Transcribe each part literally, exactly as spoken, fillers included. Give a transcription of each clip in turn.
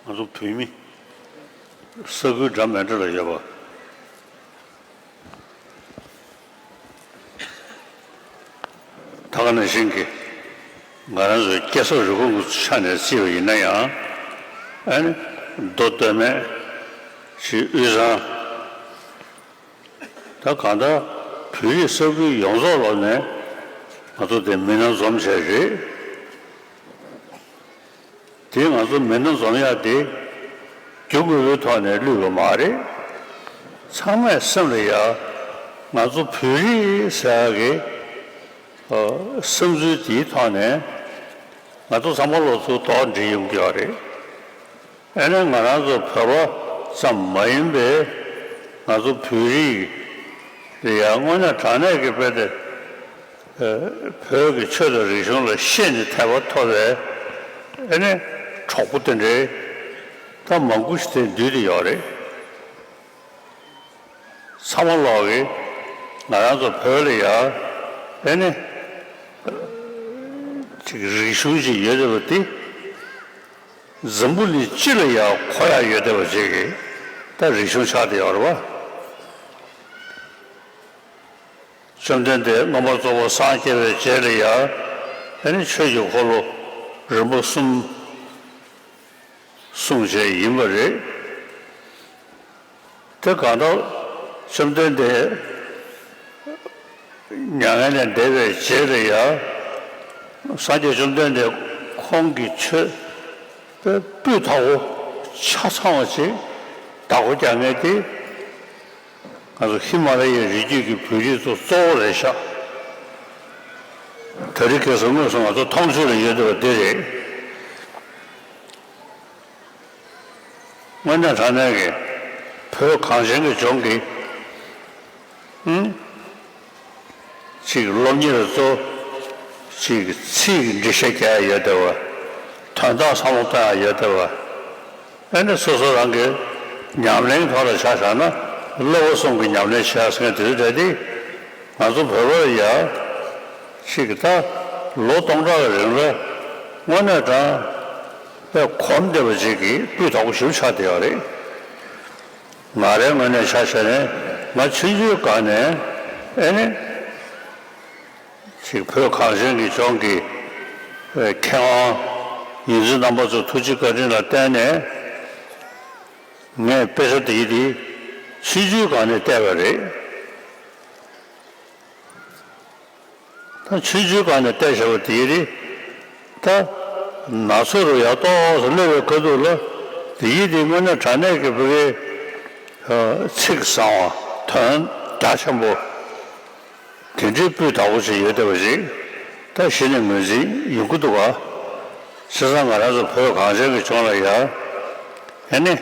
ང་ཚོ་བོད་མི་ས་ཁུལ་འདྲ་མི་འདྲ་ལ་ཡོད་པ། ད་ག་ནང་བཞིན་གྱི་ང་རང་ཚོའི་སྐྱེ་ས་རུས་ཁུངས་ཀྱི་ཆ་ནས་བརྩིས་པ་ཡིན་ན་ཡང་། ཨ་ནི་མདོ་སྟོད་སྨད་ཀྱི་དབུས་གཙང་། ད་གང་ལྟར་བོད་རིགས་ས་ཁུལ་ཡོངས་རྫོགས་ལོག་ནས་ང་ཚོ་དེ་མི་སྣ་འཛོམས་བྱས་རེད། དེ་ང་ཚོ་མི་སྣ་འཛོམས་ཡག་དེ་རྒྱུ་དངོས་པོའི་ཐོག་ནས་བསླུས་པ་མ་རེད། ཚང་མས་སེམས་ལ་ཡ་ང་ཚོ་བོད་རིགས་ཟེར་ཡག་གི་ཨ་བསམ་ཚུལ་དེའི་ཐོག་ནས་ང་ཚོ་ཚང་མ་ལོ་ཚོད་ཏོག་འདྲེས་ཡོང་གི་ཡོད་རེད། ཨ་ནི་ང་རང་ཚོ་བོད་པ་ཙམ་མ་ཡིན་པའི་ང་ཚོ་བོད་རིགས་ལ་ཡང་དངོས་གནས་དྲང་གནས་ཀྱི་དཔེ་དེ་ཨ་བོད་ཀྱི་ཆོས་དང་རིག་གཞུང་ལ་ཤེས་ནས་དད་པ་ཐོབ་པའི་ཨ་ནི་གྲོགས་པོ་དེ་འདྲའི་ད་མང་པོ་ཞིག་དེ་འདུས་ཏེ་ཡོད་རེད། ཚང་མ་ལོག་གིས་ང་རང་ཚོ་བོད་ལ་ཡ་ཨ་ནི་ཅིག་རིག་གཞུང་ཅིག་ཡོད་བསྡད་པ་དེ། འཛམ་བུ་གླིང་སྤྱི་ལ་ཡང་གོ་ཡ་ཡོད་བསྡད་པ་ཅིག་གི་ད་རིག་གཞུང་ཆགས་བསྡད་ཡོད་རེད་བ། བཅོམ་ལྡན་འདས་མངོན་པར་རྫོགས་པར་སངས་རྒྱས་པའི་རྗེས་ལ་ཡང་ཨ་ནི་ཆོས་ཀྱི་འཁོར་ལོ་རིམ་པ་གསུམ་གསུངས་བྱས་ཡིན་པ་རེད། དེ་གང་ལྟར་བཅོམ་ལྡན་འདས་མྱ་ངན་ལས་འདས་པའི་རྗེས་ལ་ཡང་སངས་རྒྱས་བཅོམ་ལྡན་འདས་ཁོང་གི་ཆོས་དཔེ་སྤུས་དག་པོ་ཆ་ཚང་བ་ཅིག་བདག་པོ་རྒྱག་མཁན་དེ་ང་ཚོ་ཧི་མ་ལ་ཡའི་རི་རྒྱུད་ཀྱི་བོད་རིགས་ཚོ་གཙོ་བོ་རེད་ཤག་དེ་རིང་ཁ་སང་དངོས་སུ་ང་ཚོ་མཐོང་ཆོས་ལ་ཡོད་བསྡད་པ་འདི་རེད། དངོས་གནས་དྲང་གནས་ཀྱི་བོད་གངས་ཅན་གྱི་ལྗོངས་ཀྱི་ཨང་། ཅིག་སློབ་གཉེར་གཙོ་ཅིག་ཚིག་འགྲེལ་བཤད་རྒྱག་ཡ་ཡོད་བསྡད་པ། དོན་དག་བསམ་བློ་གཏོང་ཡ་ཡོད་བསྡད་པ། ཨ་ནི་སོ་སོ་རང་གི་ཉམས་ལེན་ཐོག་ལ་ཆ་བཞག་ན་བསླབ་པ་གསུམ་གྱི་ཉམས་ལེན་བྱེད་ཡ་ཟེར་མཁན་དེ་ཚོ་གྲས་དེ་ང་ཚོ་བོད་པ་ལ་ཡ་ཅིག་ད་ལོ་སྟོང་ཕྲག་གི་རིང་ལ་དངོས་གནས་དྲང་། དཔེ་གོམས་བསྡད་པ་ཅིག་གི་སྤུས་དག་པོ་ཞིག་ཆགས་བསྡད་ཡོད་རེད། ང་རའི་ངོས་ནས་ཆ་བཞག་ནས་ང་ཆུང་ཆུང་སྒང་ནས་ཨེ་ནི་ཅིག་བོད་གངས་ཅན་གྱི་ལྗོངས་ཀྱི་མཁས་དབང་ཡོངས་འཛིན་རྣམ་པ་ཚོའི་ཐུགས་རྗེ་བཀའ་དྲིན་ལ་བརྟེན་ནས་ངས་དཔེ་ཆ་འདི་དེ་ཆུང་ཆུང་སྒང་ནས་བལྟས་པ་རེད། ད་ཆུང་ཆུང་སྒང་ནས་བལྟས་བཞག་པ་དེ་རེད། ད་ན་ཚོད་རུ་ཡག་ཏོག་ཙམ་སླེབས་པའི་ཁ་ཐུག་ལ་དེ་ཡིད་དེ་དངོས་གནས་དྲང་གནས་ཀྱི་བོད་སྐད་ཚིག་བཟང་བ་དོན་རྒྱ་ཆེན་པོ་དེ་འདྲའི་སྤུས་དག་པོ་ཞིག་ཡོད་བསྡད་པ་ཞིག་ད་གཞི་ནས་ངོས་འཛིན་ཡོང་གི་འདུག་ག་བྱས་ཙང་ང་རང་ཚོ་བོད་གངས་ཅན་གྱི་ལྗོངས་ལ་ཡ་ཨ་ནི།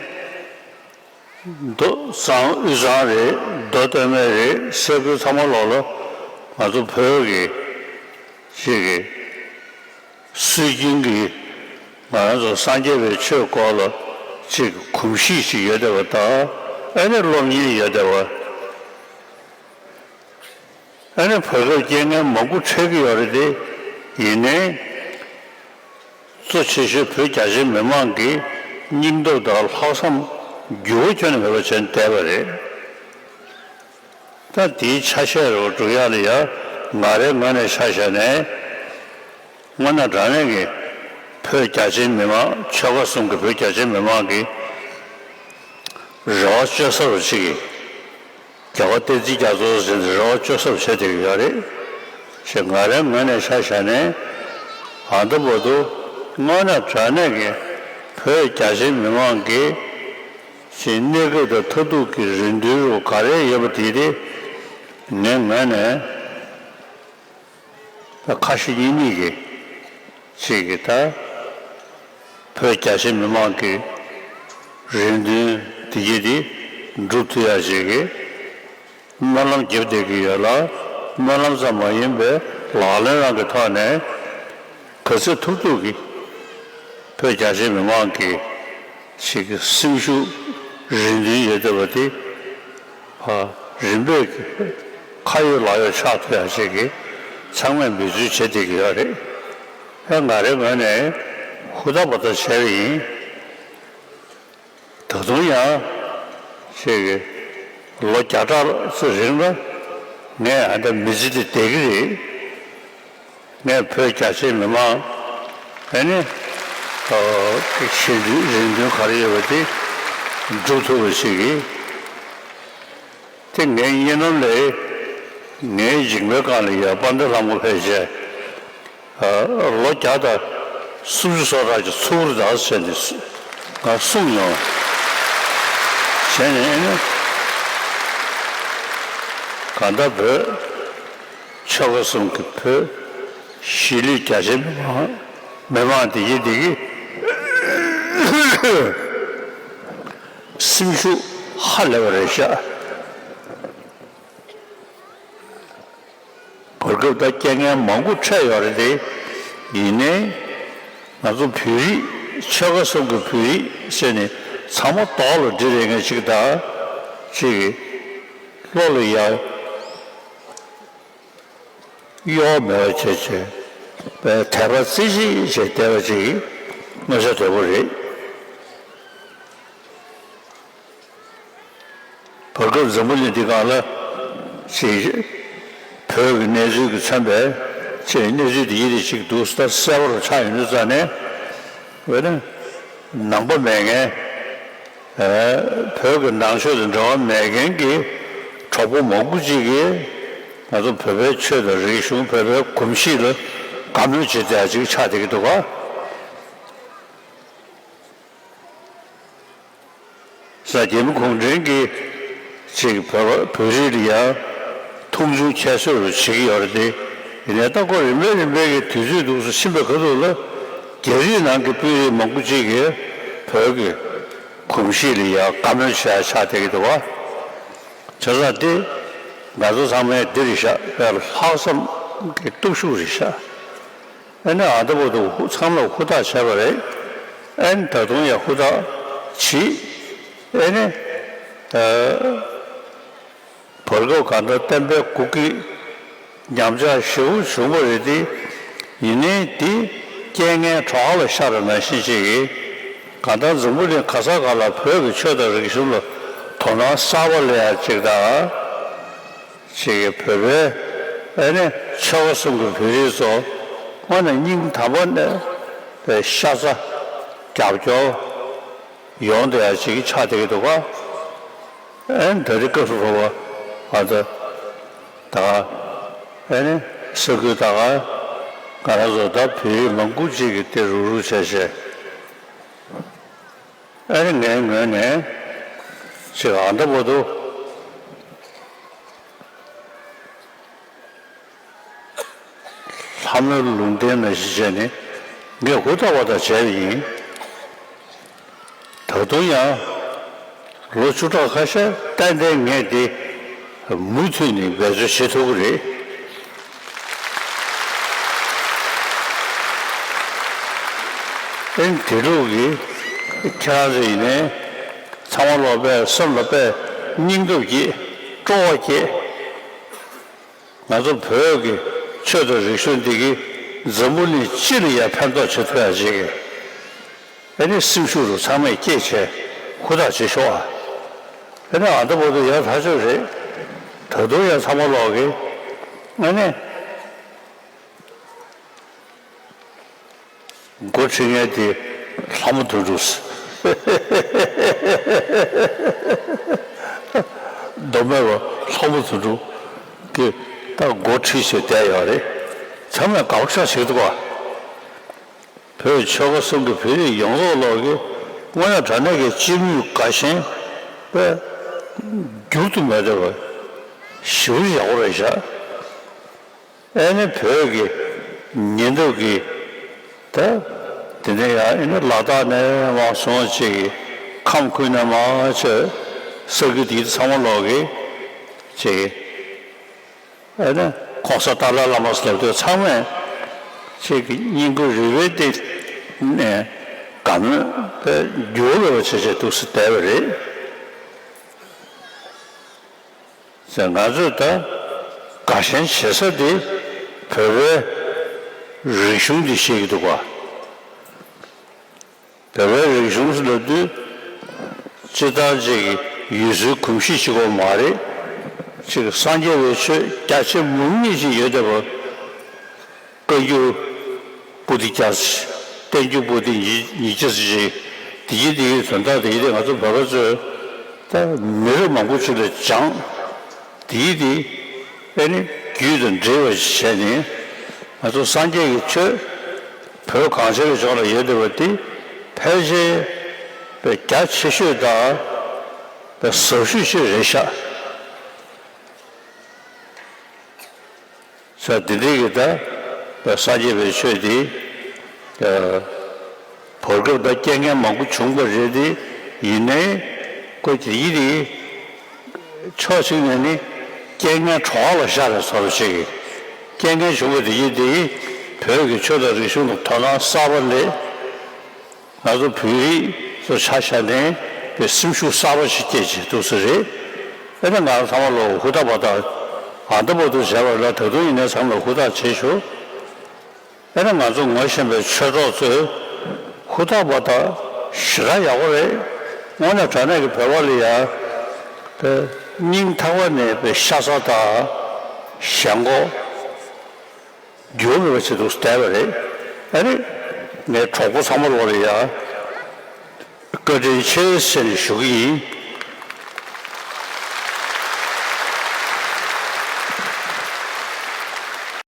མདོ་གཙང་དབུས་གཙང་རེད། མདོ་སྟོད་སྨད་རེད། ས་ཁུལ་ཚང་མ་ལོག་ལ་ང་ཚོ་བོད་ཀྱི་ཅིག་གི་སྲོལ་རྒྱུན་གྱི་ང་རང་ཚོ་སངས་རྒྱས་པའི་ཆོས་སྐོར་ལ་ཅིག་གོམས་གཤིས་ཤིག་ཡོད་བསྡད་པ་དང་། ཨ་ནི་སློབ་གཉེར་ཡོད་བསྡད་པ། ཨ་ནི་བར་སྐབས་རྐྱེན་ངན་མང་པོ་འཕྲད་ཀྱི་ཡོད་རེད་དེ། ཡིན་ནའི་གཙོ་ཆེ་ཤོས་བོད་རྒྱ་ཆེའི་མི་མང་གི་སྙིང་སྟོབས་དང་ལྷག་བསམ་འགྱུར་བ་ཁྱོན་ནས་མེད་པ་བྱས་བསྡད་པ་རེད། ད་དེའི་ཆ་ཤས་རུ་འགྲོ་ཡག་ལ་ཡ་ང་རའི་ངོས་ནས་ཆ་བཞག་ནས་དངོས་གནས་དྲང་གནས་ཀྱི་བོད་རྒྱ་ཆེའི་མི་མང་ཆོལ་ཁ་གསུམ་གྱི་བོད་རྒྱ་ཆེའི་མི་མང་གི་རེ་བ་བཅོལ་ས་རུ་ཅིག་གི་རྒྱལ་བ་བསྟན་འཛིན་རྒྱ་མཚོ་ཟེར་ནས་རེ་བ་བཅོལ་ས་རུ་བྱེད་བསྡད་ཀྱི་ཡོད་རེད། ཞེས་ང་རའི་ངོས་ནས་ཆ་བཞག་ནས་ད་ལྟ་བར་དུ་དངོས་གནས་དྲང་གནས་ཀྱི་བོད་རྒྱ་ཆེའི་མི་མང་གི་ཅིག་གནས་སྐབས་དང་མཐར་ཐུག་གི་རེ་འདུན་རུ་ག་རེ་ཡོད་པ་དེ་དེ་ངའི་ངོས་ནས་ད་ཁ་ཞེ་གཉིས་མེད་ཀྱི་ཅིག་གི་ད་བོད་རྒྱ་ཆེ་མི་མང་གི་རེ་འདུན་དེ་གྱིས་དེ་འགྲུབ་ཐུབ་ཡ་ཅིག་གི་སྨོན་ལམ་རྒྱབ་བསྡད་ཀྱི་ཡོད་ལ། སྨོན་ལམ་ཙམ་མ་ཡིན་པའི་ལག་ལེན་རང་གི་ཐོག་ནས་ག་ཚོད་ཐུབ་ཐུབ་ཀྱིས་བོད་རྒྱ་ཆེ་མི་མང་གི་ཞིག་གི་སེམས་ཤུགས་རེ་འདུན་ཡོད་བསྡད་པ་དེ་ཕར་རིམ་པས་ཀྱི་ཁ་ཡོད་ལག་ཡོད་ཆགས་ཐུབ་ཡ་ཞིག་གི་ཚང་མས་འབད་བརྩོན་བྱེད་བསྡད་ཀྱི་ཡོད་རེད། ཨེ་ང་རའི་ངོས་ནས་ཧུར་ཐག་འབད་ཐག་བྱས་པ་ཡིན། ད་དུང་ཡང་ཅིག་ལོ་བརྒྱ་ཕྲག་ཙམ་རིང་ལ་ངས་ཨ་ད་མི་ཚེ་འདི་བསྡད་ཀྱི་རེད། ངས་བོད་རྒྱ་ཆེའི་མི་མང་ཨ་ནི་ཨ་གི་ཞེ་འདུན་རེ་འདུན་ག་རེ་ཡོད་པ་དེ་འགྲུབ་ཐུབ་པ་ཞིག་གིས། དེ་ངའི་གཉིད་ལམ་ལས་ངའི་མཇིང་པའི་སྒང་ལ་ཡོད་དཔལ་ལྡན་ལྷ་མོ་ཕལ་ཆེར་ཨ་ལོ་བརྒྱ་དང་སུམ་ཅུ་སོ་ཕྲག་ཅིག་ཚུགས་རེད་ད་ཟེར་ནས་ང་གསུངས་མྱོང་། བྱས་ནས་ཨ་ནི་གང་ལྟར་བོད་ཆོལ་ཁ་གསུམ་གྱི་བོད་གཞིས་ལུས་རྒྱ་ཆེ་མི་མང་མི་མང་དེ་གི་དེ་གི་སེམས་ཤུགས་ཧ་ལས་པ་རེད་ཤག་བར་སྐབས་ད་རྐྱེན་ངན་མང་པོ་འཕྲད་ཡོད་རེད་དེ། ཡིན་ནའི་ང་ཚོ་བོད་རིགས་ཆོལ་ཁ་གསུམ་གྱི་བོད་རིགས་ཟེར་ནས་ཚང་མ་རྡོག་ལ་སྒྲིལ་རེ་ངས་ཅིག་ད་ཅིག་བློ་ལ་ཡ་གཡོ་བ་མེད་པ་བྱས་བྱས་པའི་དད་པ་རྩེ་གཅིག་བྱས་བསྡད་པ་ཅིག་མངོན་གསལ་དོད་པོ་རེད། བར་སྐབས་འཛམ་བུ་གླིང་འདི་སྒང་ལ་ཅིག་བོད་ཀྱི་གནས་ཚུལ་གྱིས་མཚོན་པའི་ཅིག་གནས་ཚུལ་འདི་ཡིན་རེ་ཅིག་འདུག་ད་གསལ་པོར་ཆགས་ཡོང་དུས་ཙང་ནས་འོ་ན་ནང་པ་མེད་མཁན་ཨ་བོད་ཀྱི་ནང་ཆོས་དང་འབྲེལ་བ་མེད་མཁན་གྱི་གྲོགས་པོ་མང་པོ་ཅིག་གིས་ང་ཚོ་བོད་པའི་ཆོས་དང་རིག་གཞུང་བོད་པའི་གོམས་གཤིས་ལ་དགའ་མོས་བྱེད་བསྡད་ཅིག་ཆགས་བསྡད་ཀྱི་འདུག་ག་ས་རྒྱལ་མོ་གུང་ཁྲན་གྱིས་ཅིག་བོད་བོད་རིགས་ལ་ཡང་མཐོང་ཆུང་ཁྱད་གསོད་རུ་བྱེད་ཀྱི་ཡོད་རེད་དེ། ཡིན་ནའི་ད་ཁོ་རིམ་པས་རིམ་པས་ཀྱི་དུས་ཚོད་འདུག་སེ་ཕྱིན་པའི་ཁ་ཐུག་ལ་རྒྱ་རིགས་ནང་གི་དཔོན་རིགས་མང་པོ་ཅིག་གིས་བོད་ཀྱི་གོམས་གཤིས་ལ་ཡང་དགའ་མོས་བྱེད་ཡ་ཆགས་བསྡད་ཀྱི་འདུག་བ། བྱས་ཙང་དེ་ང་ཚོ་ཚང་མས་འདི་རེད་ཤག་དཔེ་ལྷག་བསམ་གྱི་སྟོབས་ཤུགས་རེད་ཤག་ཨ་ནི་ཨ་ད་བར་དུ་ཚང་མས་ཧུར་ཐག་བྱས་པ་རེད། ཨ་ནི་ད་དུང་ཡང་ཧུར་ཐག་བྱེད། ཨ་ནི་ཨ་བར་སྐབས་གང་ལྟར་བསྟན་པའི་འགུག་ཁྲིད་ཉམས་ཆག་ཞེ་པོ་བྱུང་བ་རེད་དེ། ཡིན་ནའི་དེ་རྐྱེན་ངན་གྲོགས་ལ་ཤར་བ་ནང་བཞིན་ཅིག་གིས་གང་ལྟར་འཛམ་བུ་གླིང་ག་ས་ག་ལ་བོད་ཀྱི་ཆོས་དང་རིག་གཞུང་ལ་དོ་སྣང་གསར་པ་སླེབས་ཡ་ཅིག་དང་། ཅིག་གིས་བོད་པའི་ཨ་ནི་ཆོལ་ཁ་གསུམ་གྱི་བོད་རིགས་ཚོ་དངོས་གནས་སྙིང་ཐག་པ་ནས་པའི་ཤ་ཚ་རྒྱབ་སྐྱོར་ཡོང་བསྡད་ཡ་ཅིག་ཆགས་བསྡད་ཀྱི་འདུག་ག་ཨ་ནི་ད་རེས་སྐབས་སུ་བབ་པ་ཨ་ད་ད་ཨ་ནི་ས་ཁུལ་ད་ག་ང་རང་ཚོ་ད་བོད་རིགས་མང་པོ་ཅིག་གིས་དེ་རུག་རུག་བྱས་བྱས། ཨ་ནི་ངའི་ངོས་ནས་ཅིག་ཨ་ད་བར་དུ་ལྷ་མོའི་ལུང་བསྟན་ནང་བཞིན་བྱས་ནས་ངས་ཧུར་ཐག་པ་དང་བྱས་པ་ཡིན། ད་དུང་ཡང་ལོ་བཅུ་ཕྲག་ཁ་ཤས་ཏན་ཏན་ངས་འདི་མུ་མཐུད་ནས་འབད་རྩོལ་བྱེད་ཐུབ་ཀྱི་རེད། ཨེ་དེ་ལུགས་ཀྱི་ཁྱེད་རང་ཚོ་ཡིན་ནའི་ཚང་མ་ལོག་པའི་སེམས་ལ་དཔེ་སྙིང་སྟོབས་སྐྱེད་སྤྲོ་བ་སྐྱེད། ང་ཚོ་བོད་ཀྱི་ཆོས་དང་རིག་གཞུང་འདི་གིས་འཛམ་བུ་གླིང་སྤྱི་ལ་ཡང་ཕན་ཐོགས་བྱེད་ཐུབ་ཡ་ཅིག་གི་ཨེ་ནི་སེམས་ཤུགས་རུ་ཚང་མས་སྐྱེད་བྱས་ཧུར་ཐག་བྱེད་ཤོག་ཨ། ཨེ་ནི་ཨ་ད་བར་དུ་ཡག་ཐག་ཆོད་རེད། ད་དུང་ཡང་ཚང་མ་ལོག་གི་ཨེ་ནི། འགོ་ཁྲིད་མཁན་དེ་ལྷ་མོ་དོན་གྲུབ། མདོ་སྨད་པ་ལྷ་མོ་དོན་གྲུབ་ཀྱིས་ད་འགོ་ཁྲིད་བྱས་བསྡད་ཡོད་རེད། ཚང་མས་དགའ་པོ་ཞེ་དྲག་བྱེད་ཀྱི་འདུག་ག་བོད་ཆོལ་ཁ་གསུམ་གྱི་བོད་རིགས་ཡོངས་རྫོགས་ལོག་གི་དངོས་གནས་དྲང་གནས་ཀྱི་སྤྱི་མོས་དགའ་ཞེན་པས་འགྱུར་དུ་མེད་བསྡད་པ་ཞེ་པོ་ཡག་པོ་རེད་ཤག་ཨེ་ནི་བོད་ཀྱི་ཉེ་འདབས་ཀྱི་ད་དེ་ནས་ཡང་ཨེ་ནི་ལ་དྭགས་ནས་མར་སོང་ཅིག་གི་ཁམས་ཁུལ་ནས་མར་ཆེ་ས་ཁུལ་དེ་ཚང་མ་ལོག་གི་ཅིག་ཨེ་ནི་༸གོང་ས་ཏཱ་ལའི་བླ་མ་ཟེར་དུས་ཚང་མས་ཅིག་གི་སྙིང་ཁུང་རུས་པའི་གཏིང་ནས་དགའ་མོས་དཔེ་འགྱུར་བ་མེད་པ་བྱས་བྱས་འདུག་སེ་བསྡད་པ་རེད། ཟེར་ང་ཚོས་ད་དགའ་ཞེན་བྱེད་ས་དེ་བོད་པའི་རིག་གཞུང་འདི་བཤད་ཀྱི་འདུག་ག་བོད་པའི་རིག་གཞུང་ཟེར་ལབ་དུས་ སྤྱིར་བཏང་ཅིག་ཡུལ་སྲོལ་གོམས་གཤིས་ཤིག་ཀྱང་མ་རེད། ཅིག་སངས་རྒྱས་པའི་ཆོས་རྒྱ་ཆེ་མང་ཉུང་ཅིག་ཡོད་བསྡད་པ། བཀའ་འགྱུར་པོ་ཏི་བརྒྱ་ཚར། བསྟན་འགྱུར་པོ་ཏི་ཉིས་ཉིས་བརྒྱ་ཚར་ཅིག་དེ་གི་དེ་གི་དོན་དག་དེ་གི་དེ་ང་ཚོ་བོད་པ་ཚོས་ད་མི་རབས་མང་པོ་ཅིག་ལ་སྦྱངས། དེ་གི་དེ་ཨེ་ནི་རྒྱུད་དང་འབྲེལ་བ་ཞིག་བྱས་ནས། ང་ཚོ་སངས་རྒྱས་ཀྱི་ཆོས་བོད་གངས་ཅན་གྱི་ལྗོངས་ལ་ཡོད་བསྡད་པ་དེ་ཕལ་ཆེར་པའི་རྒྱ་ཆེ་ཤོས་དང་པའི་ཟབ་ཤོས་ཤིག་རེད་ཤག་ས་དེ་འདྲའི་གི་ད་པའི་སངས་རྒྱས་པའི་ཆོས་དེ་ཨ་བར་སྐབས་ད་རྐྱེན་ངན་མང་པོ་བྱུང་བ་རེད་དེ། ཡིན་ནའི་ཁོ་དེ་ཡི་དེ་ཕྱོགས་གཅིག་ནས་ནི་རྐྱེན་ངན་གྲོགས་ལ་ཤར་བའི་བཟོ་འདྲ་ཞིག་རྐྱེན་ངན་བྱུང་བ་དེ་ཡི་དེ་བོད་ཀྱི་ཆོས་དང་རིག་གཞུང་དང་དོ་སྣང་གསར་པ་སླེབས། ང་ཚོ་བོད་རིགས་ཚོ་ཆ་བཞག་ནས་པའི་སེམས་ཤུགས་གསར་པ་ཞིག་སྐྱེས་བྱས་འདུག་ས་རེད། ཨེ་ན་ང་ཚང་མ་ལོ་ཧུར་ཐག་འབད་ཐག་ཨ་འདྲ་པོ་དུ་བྱས་པ་ལ་ད་དུང་ཡིན་ནའི་ཚང་མ་ལ་ཧུར་ཐག་བྱེད་ཤོག་ཨེ་ན་ང་ཚོ་ངོ་ཤེས་པའི་ཆོས་གྲོགས་ཚོས་ཧུར་ཐག་འབད་ཐག་ཞེ་དྲག་ཡག་པོ་རེད། དངོས་གནས་དྲང་གནས་ཀྱི་བོད་པ་ལ་ཡ་པའི་སྙིང་ཐག་པ་ནས་པའི་ཤ་ཚ་དང་ཞེན་ཁོག་འགྱུར་མེད་པ་ཞིག་ཏུ་བསྡད་པ་རེད། ཨ་ནི་ངའི་གྲོགས་པོ་ཚང་མ་ལོག་ལ་ཡ་བཀའ་དྲིན་ཆེ་ཟེར་ནས་ཞུ་གི་ཡིན།